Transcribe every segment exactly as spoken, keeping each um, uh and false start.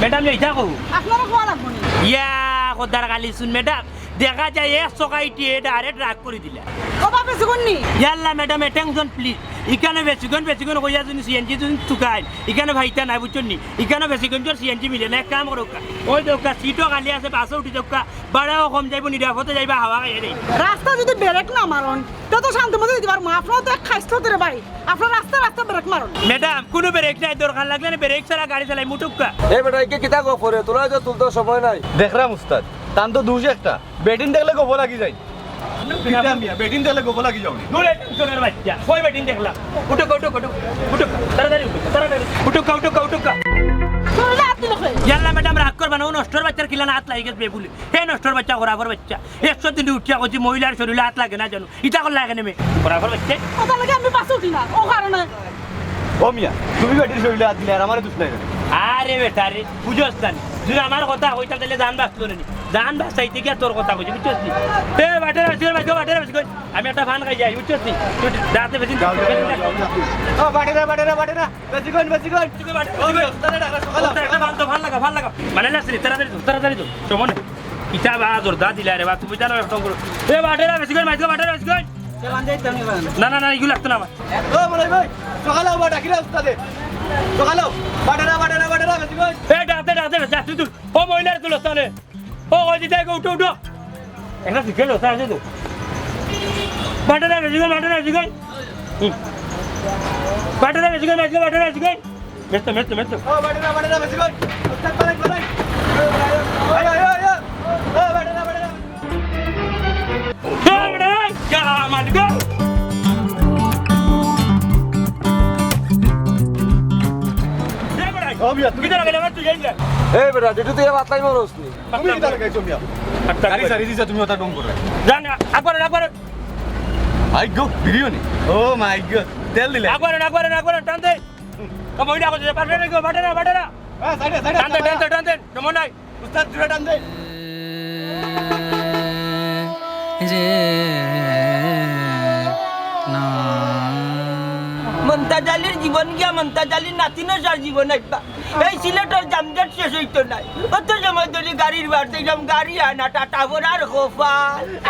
ম্যাডাম, ইটা কও। আপনারে কওয়া লাগবো নি? ইয়া, খোদার খালি হুন ম্যাডাম, দেখা যায় এক চকাইটিয়ে ডাইরেক্ট রাগ করি দিলা। ও বাপে, সুগুন নি? ইয়াল্লা ম্যাডাম, attention please। ইখানো বেশিক্ষণ বেশিক্ষণ কইয়া যদি সিএনজি যদি তুকাইন, ইখানো ভাইতা নাই, বুঝছইন নি? ইখানো বেশিক্ষণ তোর সিএনজি মিলে না, এক কাম করউক্কা। ওই দেউক্কা, সিটও খালি আছে, বাসো উঠি যাউক্কা, ভাড়াও কম যাইবো, নিরাপদে যাইবা, হাওয়া খাইয়া দেই। রাস্তা যদি ব্রেক না মারন, তে তো শান্তি মতো দিতে পারবো। আপনারা তো এক খাইস্তা রে ভাই, আপনারা রাস্তা রাস্তা ব্রেক মারন। ম্যাডাম, কুনু ব্রেক নাই, দরকার লাগলে না ব্রেক ছাড়া গাড়ি চালাই, মুটুক্কা। এ বেটা, একে কিতা গপ করে? তোরা তো তুলতে সময় নাই। দেখরাম উস্তাদ, তান তো দুষ একটা, বেটিন দেখলে গপ লাগি যায়। কিতা মিয়া, বেটিন দেখলে গপ লাগি যাও নি? দূরে, চোরের বাচ্চা, কই বেটিন দেখলাম? উঠো, উঠো, উঠো, উঠো, তাড়াতাড়ি উঠো, তাড়াতাড়ি। উঠো, উঠো, উঠো। ইয়াল্লা ম্যাডাম, রাগ করবা না, ও নষ্টর বাচ্চার কিলা না আত লাগি গেছে বেবুলে। হে নষ্টর বাচ্চা, খরাফর বাচ্চা। একশো দিন উঠিয়া কইছি, মহিলার শরীরে আত লাগে না জানো। ইটা করলা কেনে বে? খরাফর বাচ্চা। ওটার লাগি আমি বাসে উঠি না, ও কারণে। ও মিয়া, তুমি বেটির শরীরে আত দিলে আর আমারে দুষ নাই রে। আরে বেটা রে, বুঝোস না নি? যদি আমার কথা কইতাম তাইলে জান বাঁচলো না নি। জান বাঁচাইতে গিয়া তোর কথা কইছি, বুঝছস নি? এ বাটেরা বেশি কইন, বাটেরা বেশি কইন। আমি একটা ফান খাই যাই, বুঝছস নি? তুই দাঁতে বেশি ও বাটেরা, বাটেরা, বাটেরা। বেশি কইন, বেশি কইন। বেশি কইন, বাটেরা, বেশি কইন। ওস্তাদ, একটা ফান তো, ফান লাগা, ফান লাগা। মানে না, তাড়াতাড়ি তো, তাড়াতাড়ি তো। সময় নেই। ইটা বা জোরদার দিলা রে বা, তুমি জানো একদম করো। এ বাটেরা বেশি কইন, মাইজগো বাটেরা বেশি কইন। না, না, না, ইগুলা লাগতো না আমার। ও বলাই ভাই, সকালে আও, ডাকিরা উস্তাদে। সকালে আও, বাটেরা, বাটেরা, বাটেরা বেশি কইন। এ ডাকতে, ডাকতে, যা তুই তুল। ও মহিলার তুল উস্তাদে। ও, ওই দিকে উঠো, উঠো। একটা শিখে লো, স্যার, আছে তো। বাটেরা বেশি কইন, বাটেরা বেশি কইন। হুম। বাটেরা বেশি কইন, বেশি কইন, বাটেরা বেশি কইন। মেস্ত, মেস্ত, মেস্ত। ও, বাটেরা, বাটেরা বেশি কইন। উস্তাদ, পালাই, পালাই। আয়, আয়, আয়, আয়। ও, বাটেরা, বাটেরা। এ বেটা, যা, মালিক। এ বেটা, ও মিয়া, তুমি কিতা লাগাইলে আমার তুই জানলে? এই বেটা, ডিউটি তুই বাতলাই মারস নি? তুমি কিতা লাগাইছো মিয়া? আচ্ছা, গাড়ি আচ্ছা। সারি দিছা, তুমি ওটা ডং করে। জান, Akbar, Akbar. I go, biryani. Oh my god, তেল দিলে। আকবর, আকবর, আকবর, টান দে। ও মহিলা কইছে, বাটেরা গো, বাটেরা, বাটেরা। হ্যাঁ, সাইডে, সাইডে, টান দে, সাইডে। টান দে, টান দে, নমন নাই। উস্তাদ, জোরে টান দে। রে না। মন্তাজ আলীর জীবন গিয়া মন্তাজ আলীর নাতিনর সার জীবন আইবা। এই সিলেটর জামজট শেষ অইতো নায়। অত সময় ধরি গাড়ির বার দেখলাম, গাড়ি আয় না, টাটা ভরার খোফা।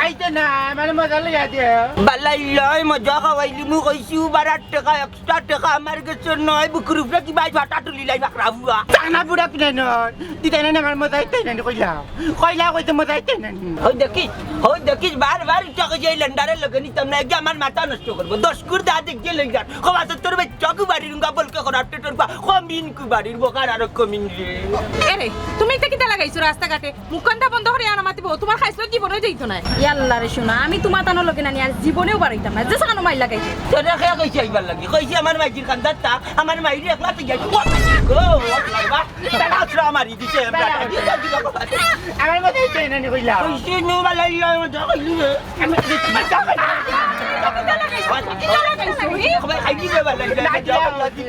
আইতে না, মানে মজা লইয়া দে। বালাই লয়, মজা খাওয়াইলিমু কইছি, বারার টেকা, এক্সট্রা টেকা আমার গেছে নয়, বুকুর উপরে কিবা ফাটা তুলি লাই বাকরা বুয়া। চাকনা বুড়া কিনে নয়, দিতে না আমার মজা আইতে না কইলাম। কইলা কইতে মজা আইতে না। হই দেখিস, হই দেখিস, বারবার ইটা কইছে এই লেন্ডারের লগে নিতাম না, একে আমার মাথা নষ্ট করবো। দশ গুর দা দেখে লই যান। খোবা তো তোর বাচ্চা কুবাড়ির উঙ্গা বলকে করার টেটর পা, কমিন কুবাড়ির বকার আরো কমিন রে। এরে, তুমি ইটা কিতা লাগাইছো রাস্তাঘাটে? মুখখানটা বন্ধ করি আর মাতিবো, তোমার খাইছলত জীবনেও যাইতো নায়। ইয়াল্লা রে সোনা, আমি তোমার তানোর লগে নানি আর জীবনেও বাড়াইতাম না, যে সানো মাইর লাগাইছে। তোরে কে কইছে আইবার লাগি? কইছি আমার মাইজির কান্দারটা, আমার মাইরে একলা তো যাই। ও, ও, বাবা, তারা আছড়া মারি দিছে, বেটা। আমার মধ্যে এই চাই নানি কইলা। কইছি নু বালাই, আমার যা কইলি রে। আমি কিতা লাগাইছো? কিতা লাগাইছো? সবাই খাই দিবে বালাই, যা, যা, যা, যা।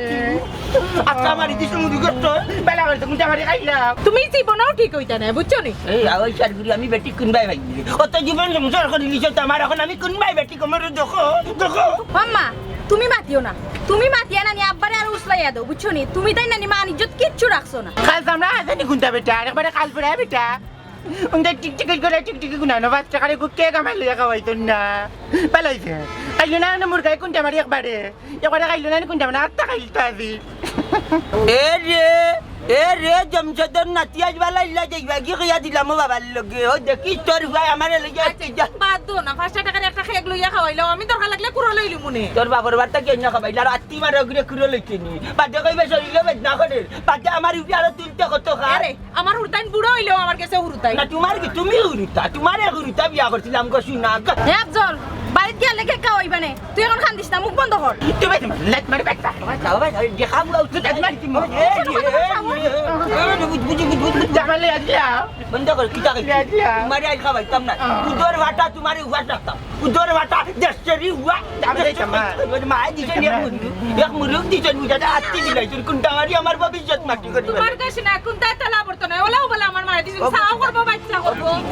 আচ্ছা, আমার ইতি শুরু করতো। বেলা করতো, কোনটা মারি খাইলাম? তুমি জীবনেও ঠিক অইতা না, বুঝছো নি? এই, আওয়াজ সার করি, আমি বেটি কোন বাই ভাই? অত জীবন সংসার করি লিছো তো আমার, এখন আমি কোন বাই বেটি কোমর দেখো, দেখো। আম্মা, তুমি মাতিও না। তুমি মাতিয়া নানি আব্বারে আর উসলাইয়া দেও, বুঝছো নি? তুমি তাই নানি মান ইজ্জত কিচ্ছু রাখছো না। খাইলাম না, আজ নি কোনটা বেটা, আরেকবারে খাইল পড়ে বেটা। উন্দে টিকটিকি করে টিকটিকি গুনানো, পাঁচ টাকারে গুকে কামাই লইয়া খাওয়াইতো না। পালাইছে। খাইলো না, না মুরগাই কোনটা মারি একবারে। একবারে খাইলো না, কোনটা মানে আত্মা খাইল তো আজি। এ রে, এ রে, জমশেদর নাতি আজ বালা ইল্লা যাইবা কি কইয়া দিলাম ও বাবার লগে। ও দেখিস তোর ভাই আমারে লইয়া আচ্ছা, বাদ দো না, পাঁচ টাকার একটা খেক লইয়া খাওয়াইলাম, আমি দরকার লাগলে কুড়ো লইলিমু নে। তোর বাপর বাড়িতে কি অন্য খাবাইলা, আর আত্তি মারে ওগুলো কুড়ো লইতে নি। বাদে কইবে শরীরে বেদনা করে, বাদে আমার উপরে আরো তুলতে কত খা। আরে, আমার হুরুতাইন বুড়া অইলেও আমার গেছে হুরুতাইন। না, তোমার কি, তুমি হুরুতা, তোমারে হুরুতা বিয়া করছিলাম গো, শুনা গো। হে আফজল, বাড়িত গিয়া লেগে খাওয়াইবা নে। তুই এখন কান্দিস না, মুখ বন্ধ কর। তুমি লাত মারি বাইটা। বাবা, বাবা, দেখা বুয়া উঠে লাত মারি তুমি। এ, এ, এ, এ, বুঝ, বুঝ, বুঝ, বুঝ, বুঝ। জামালে আজলা। বন্ধ কর, কিতা কইছি? আজলা। তোমারে আই খাওয়াইতাম না। আহ। উদর ফাটা তোমারে উহাত রাখতাম। উদর ফাটা, দেশেরি হুয়া। আমি যাইতাম না। ওই মায়ে দিছে নি এক মুরুখ, এক মুরুখ দিছে নি, যাতে আত্তি দিলাই, তোর কোনটা মারি আমার ভবিষ্যৎ মাটি করি তোমার কাছে না, কোনটা তালা পড়তো না, ওলাও বলে আমার মায়ে দিছে, ও, সাও করবো, বাচ্চা করবো।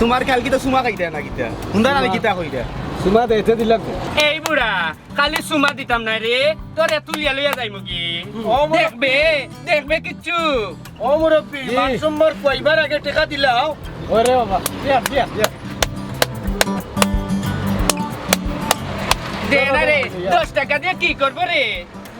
তুমার খেয়াল কিতা সুমা খাইতা না কিতা? হুনতা না কিতা কইরা? সুমা দিতে দিলাম তো। এই বুড়া, খালি সুমা দিতাম না রে, তোরে তুলিয়া লইয়া যাইমু কি? ও বুড়া। দেখবে, দেখবে কিচ্ছু। ও মুরব্বি, জি। মান সম্মান কইবার আগে টেকা দিলাও। ওরে বাবা, দিয়া, দিয়া, দিয়া। দে না রে, দশ টাকা দিয়া কি করবো রে?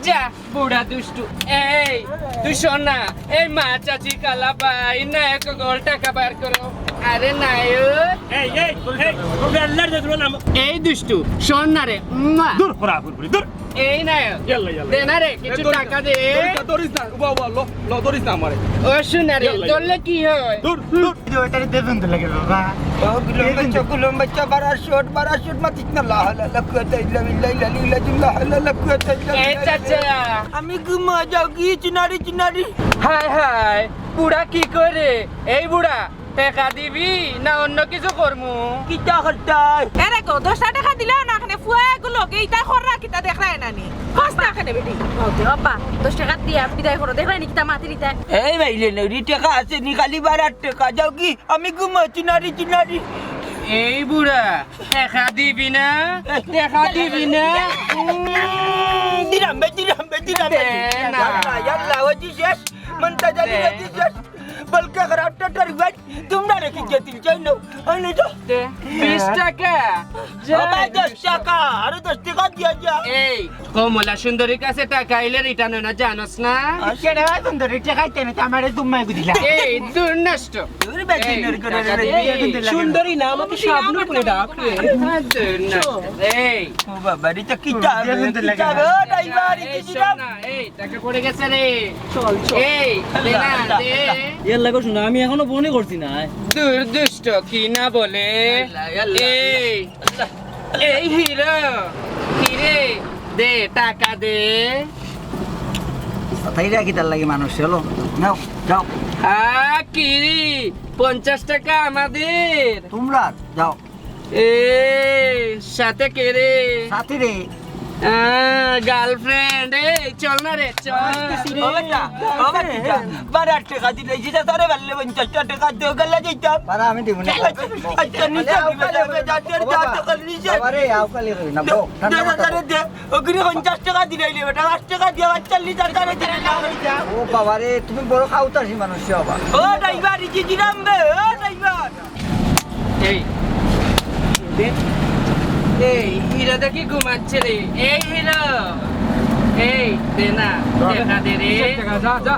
যা, বুড়া দুষ্টু। এই, তুই শোন না, এই মা চাচি কালা ভাই, নায়ক গোল টাকা বার করো। আরে নায়ক। এই, এই, এই, ওকে আল্লাহর জন্য নাম। এই দুষ্টু, শোন না রে। মা। দূর, খোরা, ফুরফুরি, দূর। এই নায়ক। ইয়াল্লা, ইয়াল্লা, দে না রে, ইয়াল্লা। কিছু এ, দৌড়িস টাকা না, দে। দৌড়িস না, দৌড়িস না। উবা, উবা, ল, ল, দৌড়িস না আমারে। ও শোন না রে, ইয়াল্লা, ইয়াল্লা। ধরলে কি হয়? দূর, দূর। এই যে ওটারে দেখুন তো লাগে বাবা। ও, গুলম বাচ্চা, গুলম বাচ্চা, বারা শট, বারা শট মাতিস না। লা হাওলা ওয়ালা কুওয়াতা ইল্লা বিল্লাহিল আলিয়্যিল আযীম, লা হাওলা ওয়ালা কুওয়াতা ইল্লা এই বিল্লাহ। চাচা। আমি ঘুমা যাও কি চিনারি চিনারি। হায় হায়, বুড়া কি করে? এই বুড়া, টেকা দিবি না অন্য কিছু করমু? কিতা করতাই? এরে গো, দশটা টেকা দিলাও না কেনে, ফুয়া এগু লগে ইতা কররা কিতা দেখরায় না নি? কস না কেনে বেটি? ওকে, আব্বা, দশ টেকা দিয়া বিদায় করো, দেখরায় নি কিতা মাতির ইতা? এই ভাইলে নরি, টেকা আছে নি, খালি বারার টেকা, যাও কি? আমি ঘুমা চিনারি চিনারি। এই বুড়া, টেকা দিবি না? টেকা দিবি না? উম, দিলাম বে, দিলাম বে, দিলাম বে। দে না। ইয়াল্লা, ইয়াল্লা, ওজি শেষ। মন্তাজ আলী দে। ওজি শেষ। বলকে খারাপ টাটার ভাই, তোমরা রেখে গেছিল চাই না। আনে তো। দে, বিশ টাকা। যা। ও ভাই, দশ টাকা। আরে দশ টাকা দিয়া যা। এই, কমলা সুন্দরীর কাছে টাকা আইলে return হয় না, জানোস না? আচ্ছা। কেডা ভাই সুন্দরী? টেকা আইতে না, তো আমারে দুম্মায় গুদিলা। এই, দুর্নষ্ট। দূর বেটি, এই, নড়ি করে টাকা রে, দে। বেটি, সুন্দরী না, আমাকে শাবনূর বলে ডাক রে। হ্যাঁ, দুর্নষ্ট। এই। ও বাবা, এটা কিতা? কিতা গো, ড্রাইভার, এই, শোন না, এই, টাকা পড়ে গেছে রে। চল, চল। এই, দে না, আল্লাহ, দে। আল্লাহ। ইয়ার লাগো শোনা, আমি এখনো ফোনই করছি না। দুর্দুষ্ট, কি না বলে? আল্লাহ, আল্লাহ, এই, আল্লাহ। এই হিরো, হিরে, দে, টাকা দে। তাই রাখি তার লাগি মানুষ, চলো, নাও, যাও। আ, কিরি, পঞ্চাশ টাকা আমাদের। তোমরা যাও। এ, সাথে কে রে? সাথী রে। আ, girlfriend। এই, চল না রে, চল। ও বেটা, ও বেটা, বারো টেকা দিলে, যেটা তারে পারলে পঞ্চাশ টেকা দেও, গেলে যাইতাম। বারো আমি দিব না। আচ্ছা, নিচে আরে, দিবে, আউকালে যাবে, যাবে, যাবে, বাবা, যাবে, নিচে। বাবা রে, আউকালে করি না, বউ, ঠান্ডা দে, মাথা দে, বউ। দে, দে। ও কিরে পঞ্চাশ টেকা দিলে, বেটা, পাঁচ টেকা দিয়া, পাঁচচল্লিশ হাজার দিলে। ও বাবা রে, তুমি বড় খাউতাসি মানুষ, বাবা। ও ড্রাইভার, ইজি দিলাম বে, ও ড্রাইভার। এই, দে। এই, হিরো দেখি ঘুমাচ্ছে রে। এই হিরো। এই, দে না। যা। টেকা দে রে। কিসের টেকা? যা, যা।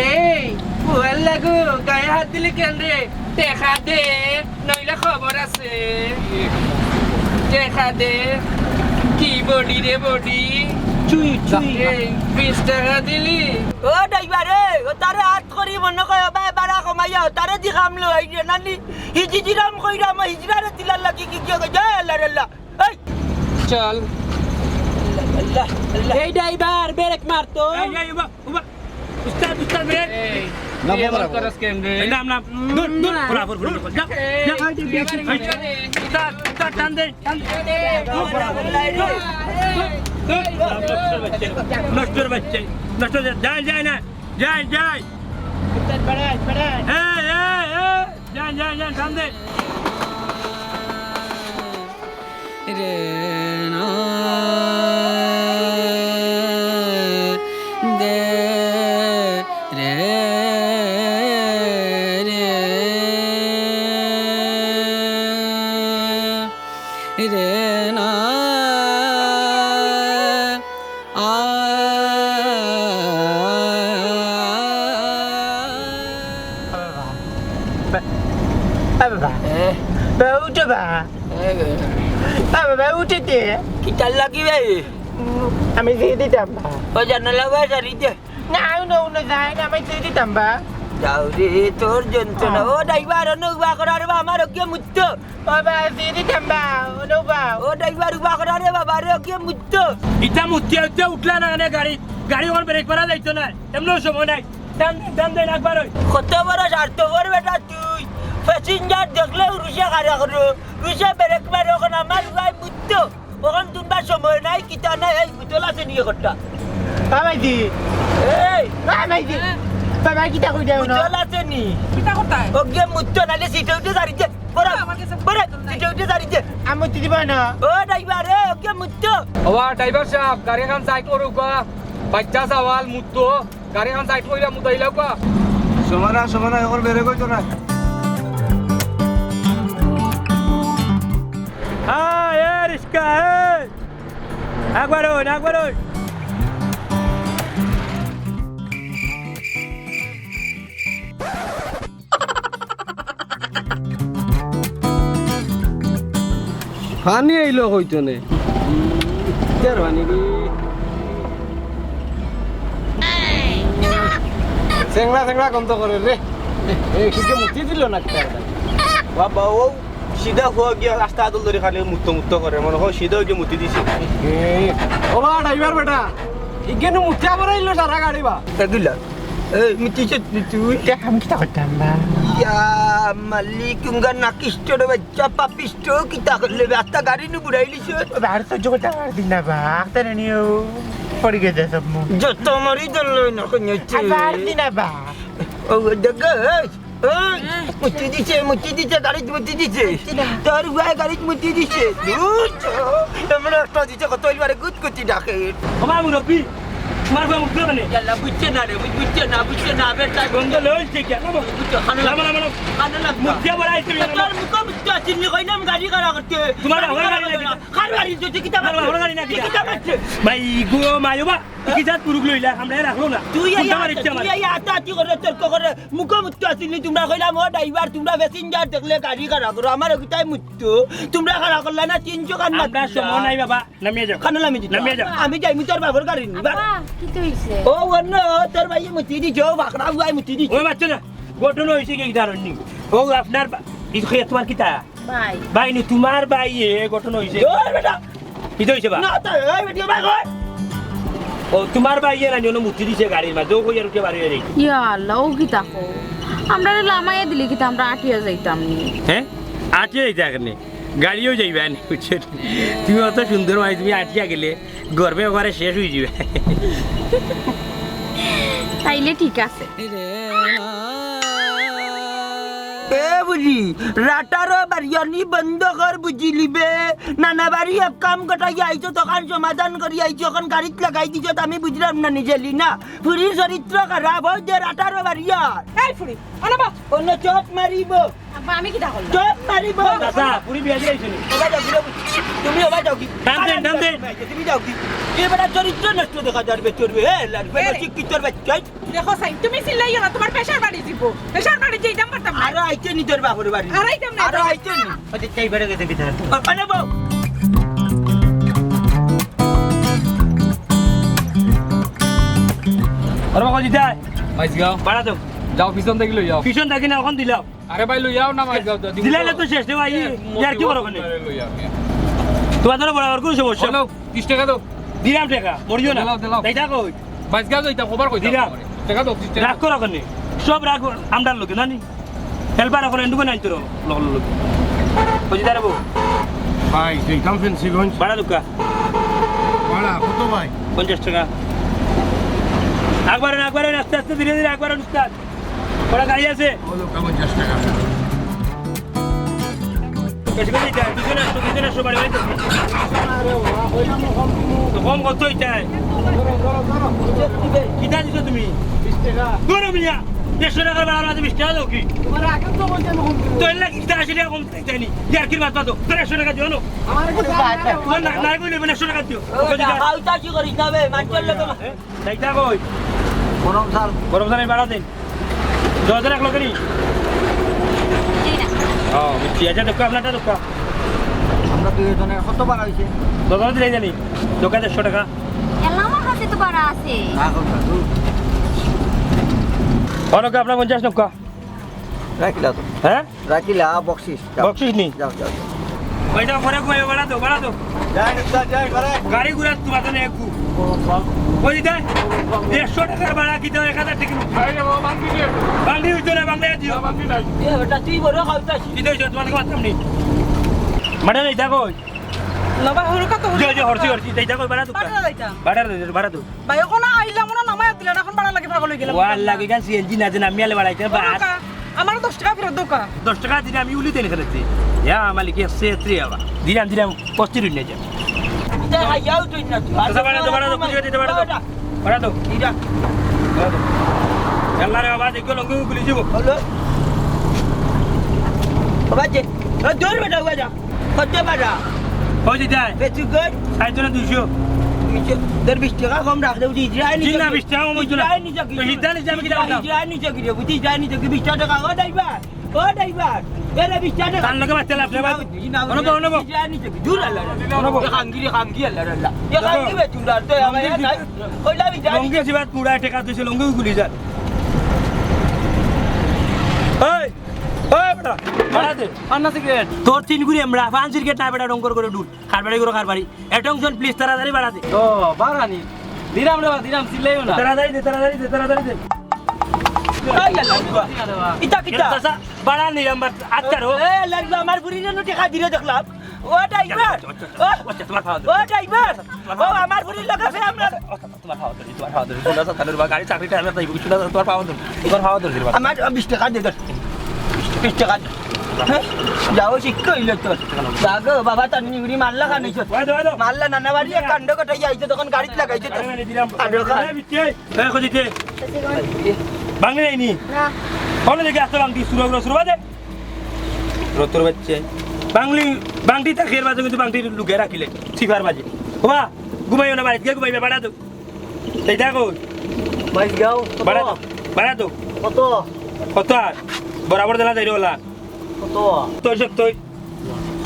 এই, ফুয়ার লাগু, গায়ে হাত দিলি কেন রে? টেকা দে, নইলে খবর আছে। টেকা দে। কি body রে body? চুই, চুই। এই, বিশ টাকা দিলি? ও ড্রাইভার, এই, ও তারে আত করি মনে কয়, ও ভাই, বাড়া কমাইয়া, ও তারে দি কাম লই, এই যে নানি, হিজি জিরাম কইরাম, হিজরারে তিলার লাগি কি, কি, কি, জয় আল্লাহ, আল্লাহ। এই। চল। আল্লাহ, আল্লাহ। এই ড্রাইভার, ব্রেক মার তো। এই, এই, উবা, উবা। উস্তাদ, উস্তাদ, ব্রেক। এই, না, তুই এমন বাবা, করস কেন রে? এই, নাম, নাম। দূর, দূর, না। বরাবর, বরাবর। যা, এই, যা। এই, এই, এই, এই। উস্তাদ, উস্তাদ, টান দে। নষ্টর বাচ্চা, নষ্টর বাচ্চা, নষ্টর বাচ্চা, যায়, যায় না, যায়, যায়। এই, এই, এই, যায়, যায়, যায়, টান দে। রে না দে রে রে রে না আ। এ বাবা। এ বাবা। এ? বা উঠো বা। এ বে। এ বাবা, উঠে দে। কিতার লাগি বে? উম, আমি ঝি দিতাম বা। ও জানালা বা সারি দে। না, উনো, উনো যায় না, আমি ঝি দিতাম বা। যাও রে, তোর যন্ত্রণা। আ। ও ড্রাইভার, অনো উবা করা রে বা, আমার ওকে মুত্ত। ও বা, ঝি দিতাম বা, উনো বা। ও ড্রাইভার, উবা করা রে বাবা রে, ওকে মুত্ত। ইটা মুতিয়া উতিয়া উঠলা না, না গাড়ি, গাড়ি ওর ব্রেক মারা যাইতো না, এমনও সময় নাই। টান দে, টান দে, একবার ওই। কত বড় স্বার্থপর বেটা তুই। প্যাসেঞ্জার দেখলেও রুশে খাড়া করো, রুশে ব্রেক মারো, এখন আমার ভাই বুঝতো। এখন তুমরা সময় নাই, কিতা নাই, এই বোতল আছে নিয়ে করতা। বাবাইজি। এই। বাবাইজি। বাবা, কিতা কই যাও না? বোতল আছে নি? কিতা করতায়? ওকে মুত্ত নালে সিটে উঠে গাড়িতে। বড়, আমার কাছে বড়, উঠে, উঠে দাঁড়িয়ে দে। আমি উঠতে দিব না। ও ড্রাইভার, এ, ওকে মুত্ত। ওবা ড্রাইভার সাহেব, গাড়ি খান সাইড করো গা। বাচ্চা সাওয়াল মুত্ত। গাড়ি খান সাইড করিয়া মুতাইলাও গা। সমানা, সমানা, এখন বেরে কইতো না। হ্যাঁ, এ রিস্কা, এ। একবার ওই, একবার ওই। পানি আইলো কইতো নে। কিতার পানি রে? চেংড়া চেংড়া গন্ধ করে রে। এ, এ, কিকে মুতি দিল না কিতা? বাবা, ও সিধা হওয়া গিয়া রাস্তা আদল ধরে খালি মুত্ত মুত্ত করে, মনে হয় সিধা হয়ে মুতি দিছে। এ, ওবা, ড্রাইভার বেটা, ইগেনু মুতি আবার আইলো সারা গাড়ি বা। এগুলা, এই, মুতি দিছে তুই? দেখ, আমি কিতা করতাম বা? ইয়া, মালিক, উঙ্গা নাকিষ্ট রে বাচ্চা, পাপিষ্ট, কিতা করলে বে? আস্তা গাড়ি নু বুড়াইলিছে। ও, আর সহ্য করতে পারছি না বা, আস্তা নিয়েও পড়ে গেছে সব মুখ। যত মারি ধরলো না, কোন হচ্ছে? আর পারছি না বা। ও, দেখ, এই, এই, মুতি দিছে, মুতি দিছে, গাড়িত মুতি দিছে। মুতি না। তোর ভাই গাড়িত মুতি দিছে। ধুর, চ-, এমন একটা দিছে, কত হইল আরে গুদ গুতি ডাকে। ওবা মুরব্বি, তোমার ভাই মুতি মানে? ইয়াল্লা, বুঝছে না রে, বুঝ-, বুঝছে না, বুঝছে না, বেটা। গন্ধ লইছে কি? নামো। বুঝছো, খানো নামো, নামো, নামো। খানো লাগবে। মুতিয়া বড় আইছে, নামো। তোর মুখো মুতি আসেনি, কইলাম গাড়ি খাড়া করতে। তোমার গাড়ি বাবার খাড়া গাড়ি করতে নাকি? না। কার গাড়ি? তুই কিতা তোমার মারছে? বাবার গাড়ি নাকি? তুই কিতা মারছে? ভাই গো, মায়ো বা। কি জাত পুরুষ লইলা? আমরা রাখলো না। তুই এই কোনটা আত, মারিচ্ছে আমার? তুই এই আত আতি করে তর্ক করে মুখো মুত্ত আসিলি, তোমরা কইলাম, "ও ড্রাইভার, তোমরা প্যাসেঞ্জার দেখলে গাড়ি খাড়া করো।" আমার ওকিতাই মুত্ত, তোমরা খাড়া করলা না, তিনশো কান আমরা মারলা। সময় নাই বাবা, নামিয়ে যাও। খানো নামিয়ে দিতে। নামিয়ে যাও। আমি যাই, মুই তোর বাবার গাড়ি নিবা। আব্বা, কি তো হইছে? ও, অন্য, তোর ভাই মুতি দিছে, ও বাকরা ভাই মুতি দিছে। ওই বাচ্চা না, ঘটনা হইছে কি জানো নি? ও আপনার বা-, এই খে-, তোমার কিতা? ভাই। ভাই নি, তোমার ভাই এ ঘটনা হইছে। ওই বেটা। কিতা হইছে বা? না, তো, এই বেটি, ভাই, ওই। ও, তোমার ভাই এ না, নিয়ে মুতি দিছে গাড়ির মাঝে, ও কই আর উঠে বার হয়ে যাই। ইয়া আল্লাহ, ও কিতা কও? আমরা লামাইয়া দিলে কিতা আমরা আটিয়া যাইতাম নি? হ্যাঁ? আটিয়া যাইতে এখানে? গাড়িও যাইবা নি, বুঝছো? তুমি অত সুন্দর ভাই, তুমি আটিয়া গেলে গর্বে ওখানে শেষ হয়ে যাবে। তাইলে ঠিক আছে। এ বুঝি, রাটারো বাড়িয়ানি বন্ধ কর বুঝিলিবে। নানা বাড়ি এক কাম গটাই আইছো, তখন সমাধান করি আইছো, এখন গাড়িত লাগাই দিছো, তো আমি বুঝলাম না নিজেলি না। পুরীর চরিত্র খারাপ হয় যে রাটারো বাড়িয়ার। এই ফুড়ি, অনো বা। অন্য চপ মারিব। আব্বা, আমি কিতা করলাম? চপ মারিব। চাচা, পুরি বিয়া দিয়ে আইছো নি? ওবা যাও, যাও। তুমি ওবা যাও কি? টান দেন, টান দেন। তুমি যাও কি? এ বেটা চরিত্র নষ্ট দেখা যার বে, চলবে, হে, লাগবে এ। না, শিক্ষিতর বাচ্চা। দেখো সাইন, তুমি চিল্লাইও না, তোমার প্রেশার বাড়ি দিব। প্রেশার বাড়ি যে ইদাম পারতাম না। আরো আইতে নি তোর বাপর বাড়ি। আর আইতাম না। আরো আইতে নি। আচ্ছা, চাই বেড়ে গেছে কিতা? আ-, আরে বাবু। আরে বাবা, কোথায়? মাইজগাঁও। ভাড়া দাও। যাও, পিছন থাকি লই যাও। পিছন থাকি না, এখন দিলাও। আরে ভাই, লই যাও না, মাইজগাঁও যাও। দিলাইলে তো শেষ রে ভাই। এ, ইয়ার কি বড় ওখানে? আরে লই যাও, মিয়া। তোমার ধরো বরাবর কোনো সমস্যা। হলো, ত্রিশ টাকা দাও। দিলাম টাকা, মরিও না। দিলাও, দিলাও। তাই থাকো। মাইজগাঁও যাইতাম, খবর কইতাম দিলাম। তোমারে। টাকা দাও, ত্রিশ টাকা। রাগ করো কেনে? সব রাগ আমরার লগে, জানি? হেল্পার এখন এন্ডুকে নাই তোর, লগে, লগে। বুঝি দাঁড়াবো। ভাই, যাইতাম ফেন্সিগঞ্জ। ভাড়া দুকা। ভাড়া কত ভাই? পঞ্চাশ টাকা। একবারে না, একবারে না, আস্তে আস্তে ধীরে ধীরে একবারে উস্তাদ। ওরা গাড়ি আছে? ও লোকটা পঞ্চাশ টাকা। বেশি করে দিতে হয়, দুজন আসো, দুজন আসো, বাড়ি বাড়ি যাবো। আরে বাবা, কইলাম না কম দিমু। তো কম কত হইতে হয়? ধরো, ধরো, ধরো। কিতা দিছো তুমি? বিশ টাকা। ধরো মিয়া, দেড়শো টাকার বাড়ার মাঝে বিশ টাকা দাও কি? তোমার আগে তো বলছি আমি কম দিমু। তো এর লাগি কিতা আশি টাকা কম দিতে হয়নি। ইয়ার কির মাত মাতো, তোর একশো টাকা দিও না। আমার একটু তোমার না, না কইলে মানে একশো টাকা দিও। ও, ওকে দিতে হয়। হাউতা কি করি যাবে? মাঞ্চল লোক না। হ্যাঁ? যাইতা কই? গরম চাল। গরম চাল এই বাড়া দেন। দশ হাজার এক লগে নি? জি না। ও, বুঝছি। আচ্ছা, দোকা আপনারটা দোকা। আমরা দুইজনে কত বাড়া হইছে? দশ হাজার দিলাই জানি। দোকা দেড়শো টাকা। এলা আমার কাছে তো বাড়া আছে। না, দোকা, দূর। ও, দোকা আপনার পঞ্চাশ দোকা। রাখিলা তো। হ্যাঁ? রাখিলা, বকশিস। যাও। বকশিস নি? যাও, যাও, যাও। পয়সা পরে কই, বাড়া দাও, বাড়া দাও। যাই, যাই, যাই, বাড়া। গাড়ি ঘোড়া তোমার জন্য একটু। ও, বাবা। ওই দে, দেড়শো টাকার ভাড়া কি দাও, এক হাজার টাকা। আরে বাবা, বান্দি দে। বান্দি হইতো না, বান্দি দিও। না, বান্দি নাই। এ, বেটা, তুই বড় খাওয়াইতাস। কি দইছো, তোমার কথা শুনি। ম্যাডাম, এই দেখো। নবা হুরু কত হুরু? জি, জি, হরছি, হরছি, এই দেখো, ভাড়া দাও। ভাড়া দাও, ভাড়া দাও। ভাই, ওখানে আইলাম, ওখানে নামাই দিলেন, এখন ভাড়া লাগে পাগল হয়ে গেলাম। ওয়ার লাগে গা, সিএনজি না, যে নামিয়ে আলে ভাড়া দিতে, বাস। ওখানে আমার দশ টেকা ফিরত দেউক্কা। দশ টেকা দিলে আমি উলি দেন খেলেছি। ইয়া মালিক, ইয়া সে ত্রি আবা। দিলাম, দিলাম, অস্থির অইন না যা। ইটা খাইয়াও তুই না তুই। আচ্ছা, বাড়া দেও, বাড়া দেও, বুঝিয়ে দিতে বাড়া দেও। বাড়া দেও। বাড়া দেও। ইটা। বাড়া দেও। আল্লাহ রে বাবা, দেখো লঙ্গি খুলি দিব। হলো। বাবা যে, ও দূর বেটা, উবা যা। কত বাড়া? ওই যে যায়। বেশি কর। সাড়ে তিনশো, দুইশো। দুইশো। তোর বিশ টেকা কম রাখ দে, বুঝি, ইজরায় জি নিচে না, কি? বিশ টেকা কম হইতো না। ইজরায় নিচে কি? তো হিদ্দা নিচে আমি কিতা করতাম? ইজরায় নিচে কি রে, বুঝি, ইজরায় নিচে কি? বিশ টেকা, ও ড্রাইভার, ও ড্রাইভার, এ রে, বিশ টেকা। তার লগে বাচ্চা লাভ নেই, বাদ। জি না, অনবো, অনবো। ইজরায় নিচে কি? দূর আল্লাহ, আল্লাহ। অনবো। এ খাঙ্গি রে, খাঙ্গি আল্লাহ, আল্লাহ। এ খাঙ্গি বে, তুই আর তো আমার খাঙ্গি। নাই। ওই লাভ ইজরায় লঙ্গি আছে, বাদ পুরা টেকা দিছে, লঙ্গি খুলি যা। এই, এই বেটা, বাড়া দে। আর না সিগারেট। তোর তিন গুড়ি আমরা, পান সিগারেট না বেটা, ডঙ্গর করে ডুল। কারবারি করো, কারবারি। Attention please, তাড়াতাড়ি বাড়া দে। ও, বাড়া নি। দিলাম রে বা, দিলাম, চিল্লাইও না। তাড়াতাড়ি দে, তাড়াতাড়ি দে, তাড়াতাড়ি দে। এই আল্লাহ, ইতা কিতা? চাচা, বাড়া নি, আমার আচ্ছা রো। এ, লাগলো আমার বুড়ি জন্য টেকা দিলে দেখলাম। ও ড্রাইভার, ও, ও, তোমার খাওয়া ও ড্রাইভার, ও আমার বুড়ির লগে ফের আমরা তোমার খাওয়া ধরি, তোমার খাওয়া ধরি। শোনা যাচ্ছে, তাহলে বা গাড়ি চাকরিটা আমি তাই শোনা যাচ্ছে, তোমার খাওয়া ধরি, তোমার খাওয়া ধরি। আমার বিশ টেকা দে, দশ। বিশ টেকা দে। হ্যাঁ? যাও, শিক্ষা হইল তোর। যা গো, বাবা, তার নিগুড়ি মারলা খান হইছে। ওই দে, ওই দে। মারলা নানা বাড়ি, এক কাণ্ড ঘটাই আইছে, তখন গাড়িত লাগাইছে তো। আরে, আরে, দিলাম। আরে, খা। আরে, বিটে। এই, খোঁজ দিতে। বাংলি নাইনি? না। বলে দেখি, আস্তে বাংটি, সুরা, সুরা, সুরা বাজে। রতর বাচ্চা। বাংলি, বাংটি তা খের বাজে, কিন্তু বাংটি লুকিয়ে রাখিলে। সিফার বাজে। বাবা, ঘুমাইও না, বাড়িত গিয়া ঘুমাইবে, বাড়া দেও। এই দেখো। বাইশ গাও, কত? বাড়া, বাড়া তো। কত? কত আর? বরাবর দিলা যাইরো ওলা। কত? তোর সব তোর।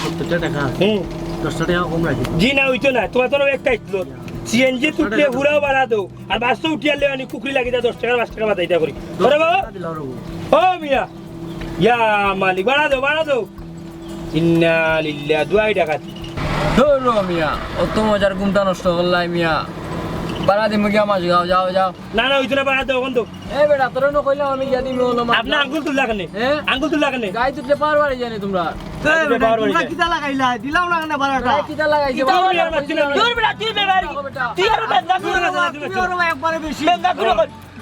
সত্তর টেকা। হুম। দশ টেকা কম রাখি। জি না, হইতো না। তোমার তো একটা ইতলো। সিএনজি তুলতে পুরাও বাড়া দেও। আর বাস তো উঠিয়ালে আনি কুকুরি লাগি দা দশ টেকা, পাঁচ টেকা বাতাই দা করি। ওরে বাবা। দিলাও রে বাবা। ও মিয়া। ইয়া মালিক, বাড়া দেও, বাড়া দেও। ইন্না লিল্লাহ, দুয়াই ডাকাতি। ধরো মিয়া, অত মজার ঘুমটা নষ্ট করলাই মিয়া। বাড়া দিমু গিয়া মাছ খাও, যাও, যাও। না, না, ওই জন্য বাড়া দেও, বন্ধু। এ বেটা, তোরে না কইলাম আমি গিয়া দিমু হলো মাছ। আপনার আঙ্গুল তুললা কেনে? হ্যাঁ? আঙ্গুল তুললা কেনে? গাই তুললে পাওয়ার বাড়ি জানি তোমরা। এ আঙ্গুল বেটা, পাওয়ার বাড়ি তোমরা যায়। কিতা লাগাইলা? দিলাও না কেনে বাড়াটা? গাই কিতা লাগাইছে? কিতা বাড়া লাগাইছে? দূর বেটা, তুই বেমারি। বেটা। তুই আরো বেদনা করে। তুমি আরো একবারে বেশি। বেদনা করে।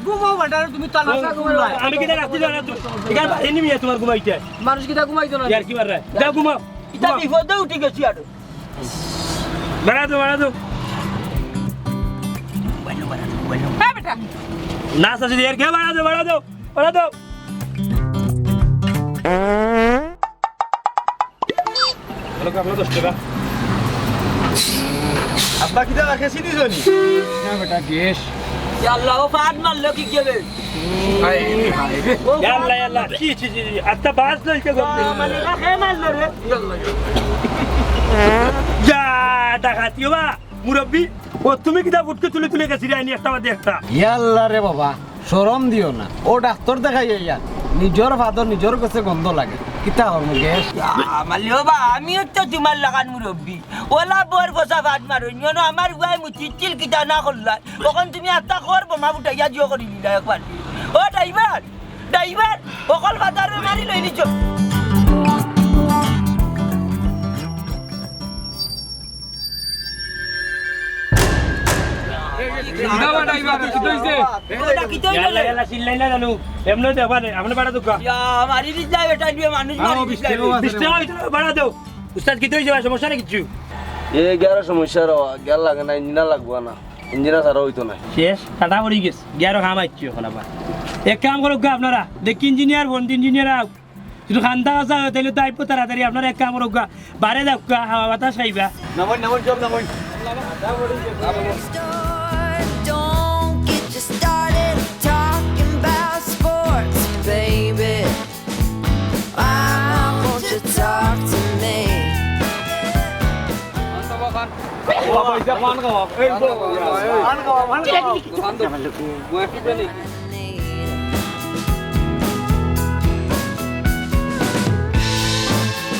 ঘুমাও বেটা, তুমি তালা আচ্ছা, ঘুমাও। খুললাই। আমি কিতা রাখতে জানা তো? এখানে বাহিনী মিয়া তোমার ঘুমাইতে। মানুষ কিতা ঘুমাইতো না? ইয়ার কি মাররা? যাও ঘুমাও। ইতা ঘুমাও। বিপদে উঠি গেছি আরো। বাড়া দেও, বাড়া দেও। হ্যাঁ বেটা। না, চাচি, এর কে বাড়া দেও, বাড়া দেও, বাড়া দেও। হলো কি আপনার দশ টাকা? আব্বা, কিতা রাখে চিনি জানি? না বেটা, গ্যাস। ইয়া আল্লাহ, ও ফাট মারলো কি গেলে? হায় রে, হায় রে। ও ইয়া আল্লাহ, ইয়া আল্লাহ। ছি, ছি, ছি, ছি। আচ্ছা, বাস লইছে গো। মানে, কে মারলো রে? যা, ডাকাতি বা, মুরব্বি, ও তুমি কিতা বুটকে তুলে তুলে গেছি রে, আইনি একটা বাদে একটা। ইয়া আল্লাহ রে বাবা। শরম দিও না, ও ডাক্তর দেখাই আইয়া, নিজর ফাদর নিজর গেছে গন্ধ লাগে, কিতা করমু গ্যাস? মালিও বা, আমিও তো তোমার লাখান মুরব্বি, ওলা বর বসা ভাত মারো, নিয়নো আমার উয়াই মুচিছিল কিতা না করলা, তখন তুমি আত্মা কর বোমা ফুটাইয়া জিও করি দিলা একবার। ও ড্রাইভার, ড্রাইভার, অকল ফাদার বেমারি লই নিছ। কিতা বা ড্রাইভার, কিতা অইছে? ওটা কিতা অইলো? ইয়াল্লা, ইয়াল্লা, চিল্লাই না জানো। এমনে দে, বাড়া, আপনি বাড়া দুকা। ইয়া, মারি দিস না, বেটা, দিয়ে মানুষ মারি দিস না। বিশ টাকা অইছে না, বাড়া দেও। উস্তাদ, কিতা অইছে বা? সমস্যা না কিচ্ছু? এ গিয়ারো সমস্যা রে, গিয়ার লাগে না, ইঞ্জিন লাগবো না। ইঞ্জিন ছাড়া অইতো না। শেষ, টাটা পড়ি গেছে। গিয়ারো কাম আইছে এখন আবার। এক কাম করুক গা আপনারা, দেখি ইঞ্জিনিয়ার, বন্ধ ইঞ্জিনিয়ার আউক। যদি খান্দা আসা হয়, তাইলে তো আইবো তাড়াতাড়ি। আপনারা এক কাম করুক গা, বারে যাউক গা, হাওয়া বাতাস খাইবা। নামইন, নামইন, সব নামইন। Don't get you started talking about sports, baby. Why won't you talk to me?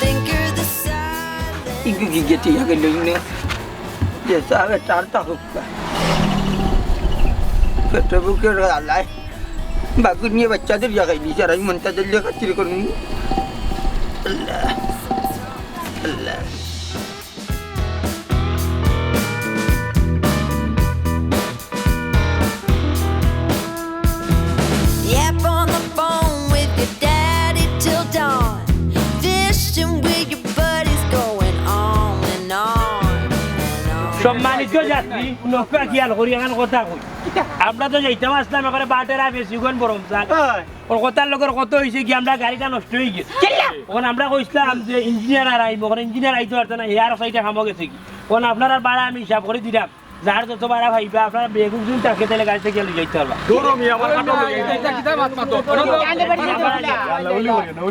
Think you're the silent ইগু কি গেছে ইয়া গেল ইনে। যে সাবে তার তা হুক্কা। পেটে বুকে রালাই। বাগুনিয়ে বাচ্চাদের জায়গায় নিয়ে যারা মনটা দিল্লি খাতির করুন। আল্লাহ। আল্লাহ। Yap on the phone with your dad. সম্মানিত যাত্রী, নৌকা খেয়াল করি এখন কথা কই। আমরা তো যাইতাম আসলাম এবারে বাটের আগে সিগুন বরম স্যার। ওর কথার লগর কত হইছে কি, আমরা গাড়িটা নষ্ট হয়ে গেছে। এখন আমরা কইছিলাম যে ইঞ্জিনিয়ার আর আইব, এখন ইঞ্জিনিয়ার আইতে পারতো না, হেয়ার সাইডে খামো গেছে কি। এখন আপনার আর ভাড়া আমি হিসাব করে দিলাম, যার যত ভাড়া পাইবা, আপনারা বেগুন যদি থাকে তাহলে গাড়িতে গিয়ে লই যাইতে পারবা। দৌড়ো মিয়া, আমার কাটো লই যাইতে। এটা কিতা মাত মাতো?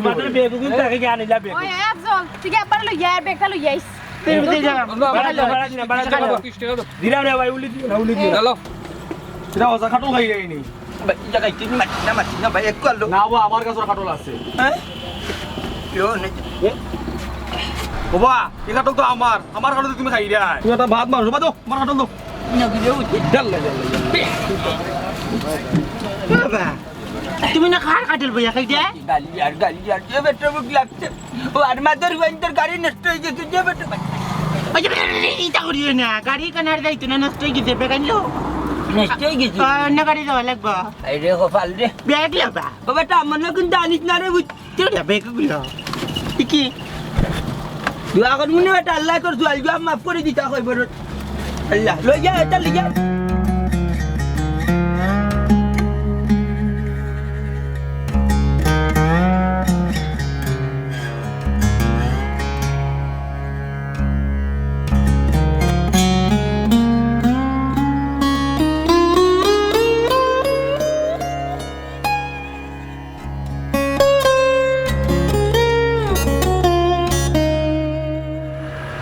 আপনারা বেগুন থাকে গিয়ে আনিলা বেগুন। ওই, এক জল, ঠিক আছে, আবার লই আয়, বেগটা লই আইস। ভাড়া দিন, ভাড়া দিন, ভাড়া দিন। দিলাম রে ভাই, উলি দিও না, উলি দিও না। চলো। এটা ওজা কাটল খাই যায়নি। ভাই, এই জায়গায় চিনি মারছি না, মারছি না ভাই, একটু আলো। না বা, আমার কাছে কাটল আছে। হ্যাঁ? কেউ নেই। এ? ওবা, এই কাটল তো আমার, আমার কাটল তো তুমি খাই রে। তুমি একটা ভাত মারো, বাদো, আমার কাটল তো। না, বুঝে উঠে। জাল্লা, জাল্লা, জাল্লা। বাবা, তুমি না কার কাটল বইয়া খাই দে? গালি আর গালি আর যে বেটা মুখ লাগছে। ও আর মাদার ওয়াইন তোর গাড়ি নষ্ট হয়ে গেছে, যে বেটা। ওই যে, ইটা করিও না, গাড়ি কানার যাইতো না, নষ্ট হয়ে গেছে, বেকাইলো। নষ্ট হয়ে গেছে? আহ, অন্য গাড়ি যাওয়া লাগবো। এই রে, কপাল রে। ব্যাগ লাবা। ও বেটা, আমার না কিন্তু আনিস না রে, বুঝ- তুই না ব্যাগ গুলো। কি কি? দোয়া কর মনে বেটা, আল্লাহ তোর জোয়াল জোয়াব মাফ করে দিতা কইব রে। আল্লাহ, লই যা, এটা লই যা।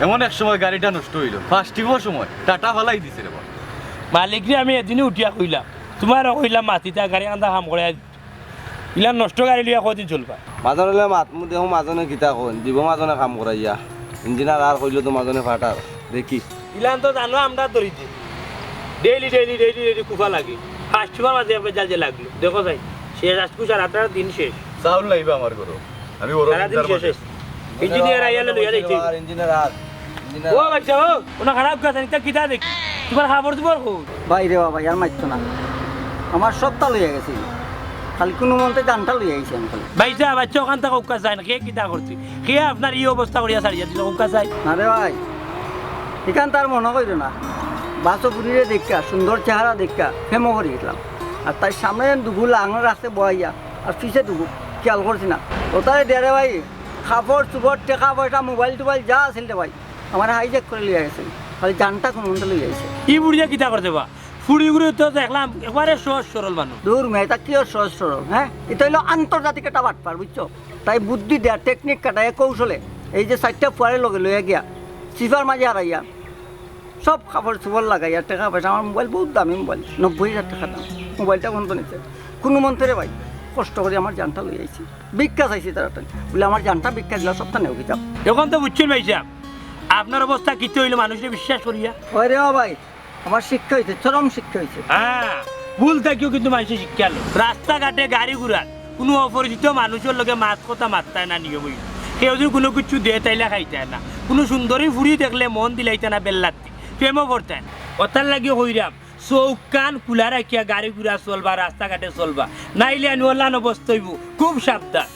এমন এক সময় গাড়িটা নষ্ট হইল, ফার্স্ট ট্রিপর সময় টাটা ফালাই দিছে রে বাবা। মালিক রে, আমি এদিনই উঠিয়া কইলাম, তোমারও কইলাম মাতিতা গাড়ি আন্দা কাম করে আজ। ইলান নষ্ট গাড়ি লইয়া কদিন চলবা? মাজন হলে মাতমু দেখো মাজনে কিতা কইন, দিব মাজনে কাম করাইয়া। ইঞ্জিনিয়ার আর কইলো তো মাজনে ফাটার। দেখি। ইলান তো জানো আমরা ধরি দি। ডেইলি, ডেইলি, ডেইলি, ডেইলি কুফা লাগে। ফার্স্ট ট্রিপর মাঝে একবার যা যে লাগলো। দেখো যাই, শেষ আজকু সারা আঠারো দিন শেষ। চাউল নাইবা আমার ঘরো। আমি ওরও সারা দিন চিন্তার শেষ মাঝে। শেষ। ইঞ্জিনিয়ার আইয়া লইয়া যাইতে। আর ইঞ্জিনিয়ার আর, ইঞ্জিনিয়ার ও আর। বাচ্চা, ও, ওনা খারাপ কথা, ইতা কিতা দেখি? তোমার খবর তোমার কই? ভাই রে বাবা, আর মারতো না। আমার সবটা লইয়া গেছে। খালি কোনো মন্তে জানটা লইয়া আইছে আমি খালি। ভাই সাহেব, আচ্ছা, ওখান থেকে উক্কা চাই না, কে কিতা করছে? কে আপনার এই অবস্থা করিয়া ছাড়িয়া দিল, উক্কা চাই? না রে ভাই, এখান তার মনে কইল না। বাসো বুড়িরে দেখা, সুন্দর চেহারা দেখা, ফেমো করি গেছিলাম। আর তাই সামনে দুগুলা আঙুল রাখতে বইয়া, আর পিছে দুগু খেয়াল করছি না। ওটাই দে রে ভাই, কাপড় চুপড়, টেকা পয়সা, মোবাইল টোবাইল যা আছিল রে ভাই, আমার হাইজ্যাক করে লইয়া গেছে। খালি জানটা কোনো মন্তে লইয়া গেছে। ই বুড়িয়ে কিতা করতে বা? ফুড়িগুলো তো দেখলাম একবারে সহজ সরল মানুষ। দূর মেয়ে, তা কি ওর সহজ সরল, হ্যাঁ? এটা হইলো আন্তর্জাতিক একটা বাটপার, বুঝছো? তাই বুদ্ধি দেয়া, টেকনিক কাটায়, কৌশলে এই যে চারটা ফুয়ারে লগে লইয়া গিয়া সিফার মাঝে হারাইয়া সব কাপড় চুপড় লাগাইয়া টেকা পয়সা, আমার মোবাইল বহুত দামি মোবাইল, নব্বই হাজার টেকা দাম, মোবাইলটা বন্ধ নিতে কোনো মন্ত্রে ভাই কষ্ট করে আমার জানটা লই আইছি, ভিক্ষা চাইছি তারা। বলে আমার জানটা ভিক্ষা দিলা, সবটা নেও কিতাব। এখন তো বুঝছেন ভাই সাহেব, আপনার অবস্থা কিতা হইলো মানুষরে বিশ্বাস করিয়া? ওই রে ও ভাই, আমার শিক্ষা হইছে, চরম শিক্ষা হইছে। হ্যাঁ, ভুল থাকিও কিন্তু মানুষে শিক্ষা লো। রাস্তাঘাটে গাড়ি ঘোড়ার কোনো অপরিচিত মানুষের লগে মাত কথা মাততায় না নিয়ম হইল। কেউ যদি কোনো কিছু দে তাইলে খাইতায় না। কোনো সুন্দরী ফুড়ি দেখলে মন দিলাইতা না বেল্লাতি, প্রেমও করতায় না। ওটার লাগি কইরাম, চোখ কান খোলা রাখিয়া গাড়ি ঘোড়া চলবা, রাস্তাঘাটে চলবা, নাইলে আনি ওলান অবস্থা হইব। খুব সাবধান।